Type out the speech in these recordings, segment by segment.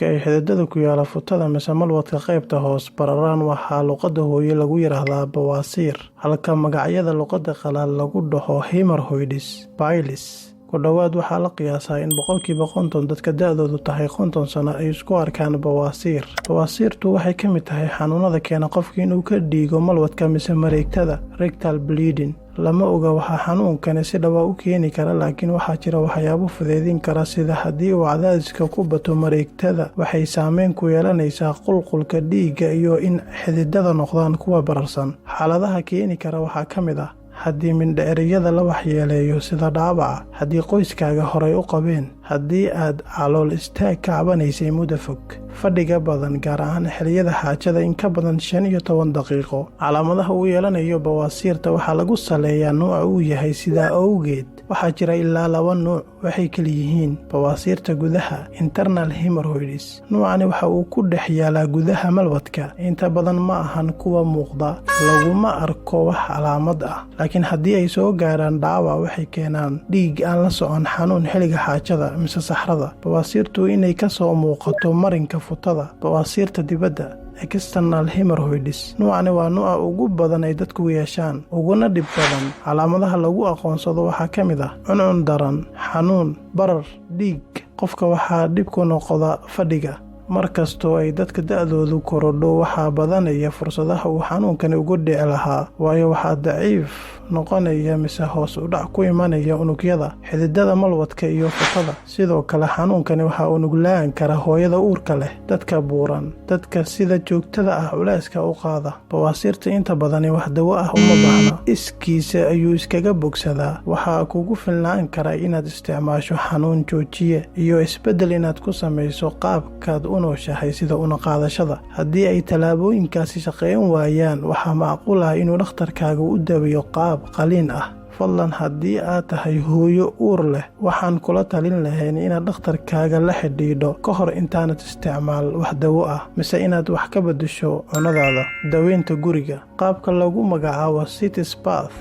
Marka ay xididada ku yaala futada mise malwadka qaybta hoose bararaan, waxaa luqadda hooyo lagu yiraahdaa bawaasiir, halka magacyada luqadda qalaad lagu dhaho hemorrhoids, piles. Ku dhowaad waxaa la qiyaasaa in 50% dadka da'doodu tahay 50 sano ay isku arkaan bawaasiir. Bawaasiirtu waxay ka mid tahay xanuunada keena qofka inuu ka dhiigo malwadka mise mareegtada, rectal bleeding. Lama oga waxa xanuunkani si dhaba u keeni kara, laakiin waxaa jira waxyaabo fududeyn kara, sida haddii uu cadaadiska ku bato mareegtada, waxay saameyn ku yeelanaysaa qulqulka dhiigga iyo in xididada noqdaan kuwa bararsan. Xaaladaha keeni kara waxaa ka mid ah haddii mindhicirrada la waxyeeleeyo sida dhaawaca, haddii qoyskaaga horay u qabeen, haddii aad calool istaag ka cabanaysay muddo fog, fadhiga badan, gaar ahaan xilliyada xaajada in ka badan 15 daqiiqo. Calaamadaha uu yeelanayo bawaasiirta waxaa lagu saleeyaa nuuca uu yahay. Sidaa awgeed, waxaa jira ilaa laba nuuc. Waxay kala yihiin bawaasiirta gudaha, internal hemorrhoids. Nuucani waxa uu ku dhex yaalaa gudaha malwadka. Inta badan ma ahan kuwa muuqda, laguma arko wax calaamad ah, laakiin haddii ay soo gaaraan dhaawac, waxay keenaan dhiig aan la socon xanuun xilliga xaajada mise saxrada. Bawaasiirtu inay ka soo muuqato marinka futada. Bawaasiirta dibadda, external hemorrhoids. Nuucani waa nuuca ugu badan ay dadku yeeshaan, uguna dhib badan. Calaamadaha lagu aqoonsado waxaa ka mid ah cuncun daran, xanuun, barar, dhiig. Qofka waxaa dhib ku noqda fadhiga. Mar kastoo ay dadka da'doodu korodho, waxaa badanaya fursadaha uu xanuunkani ugu dhici lahaa, waayo waxaa daciif noqonaya mise hoos u dhac ku imanaya unugyada xididada malwadka iyo futada. Sidoo kale, xanuunkani waxaa u nuglaan kara hooyada uurka leh, dadka buuran, dadka sida joogtada ah culeyska u qaada. Bawaasiirta inta badani wax dawo ah uma baahna, iskiisa ayuu iskaga bogsadaa. Waxaa kugu filnaan kara inaad isticmaasho xanuun joojiye iyo isbeddel inaad ku samayso qaabkaad u nooshahay, sida una qaadashada. Haddii ay tallaabooyinkaasi shaqeyn waayaan, waxaa macquul ah inuu dhakhtarkaaga u daweeyo qaab qaliin ah. Fadlan, haddii aad tahay hooyo uur leh, waxaan kula talin lahayn inaad dhakhtarkaaga la xidhiidho ka hor intaanad isticmaal wax dawo ah mise inaad wax ka beddesho cunnadaada. Daweynta guriga, qaabka lagu magacaabo sitz bath,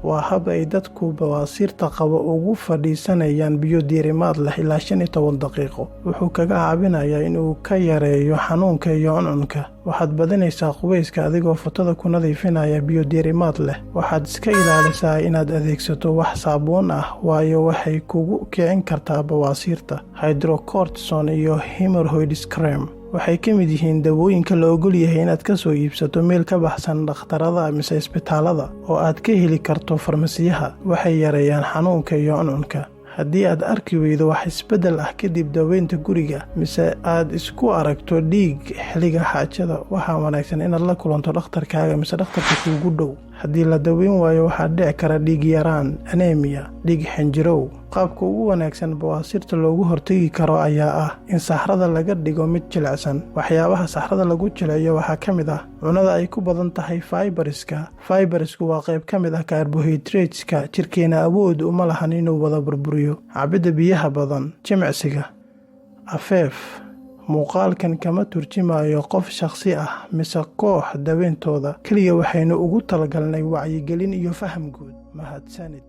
waa hab ay dadku bawaasiirta qabo ugu fadhiisanayaan biyo diirimaad leh ilaa 15 daqiiqo. Wuxuu kaga caawinayaa inuu ka yareeyo xanuunka iyo cuncunka. Waxaad badinaysaa qubayska adigoo futada ku nadiifinaya biyo diirimaad leh. Waxaad iska ilaalisaa inaad adeegsato wax saabuun ah, waayo waxay kugu kicin kartaa bawaasiirta. Hydrocortisone iyo hemorrhoids cream waxay ka mid yihiin dawooyinka la ogol yahay inaad ka soo iibsato meel ka baxsan dhakhtarada mise isbitaalada oo aad ka heli karto farmasiyaha. Waxay yareeyaan xanuunka iyo cuncunka. Haddii aad arki weydo wax isbeddel ah kadib daweynta guriga mise aad isku aragto dhiig xilliga xaajada, waxaa wanaagsan inaad la kulanto dhakhtarkaaga mise dhakhtarka kuugu dhow. Haddii la daweyn waayo, waxaa dhici kara dhiig yaraan, anemia, dhiig xinjirow. Qaabka ugu wanaagsan bawaasiirta loogu hortegi karo ayaa ah in saxrada laga dhigo mid jilicsan. Waxyaabaha saxrada lagu jilciyo waxaa ka mid ah cunada ay ku badan tahay fibers-ka. Fibers-ku waa qayb ka mid ah carbohydrates-ka. Jirkeena awood uma lahan inuu wada burburiyo. Cabidda biyaha badan, jimicsiga. Afeef: muuqaalkan kama turjumayo qof shakhsi ah mise koox daweyntooda. Keliya waxaynu ugu talagalnay wacyigelin iyo faham guud. Mahadsanid.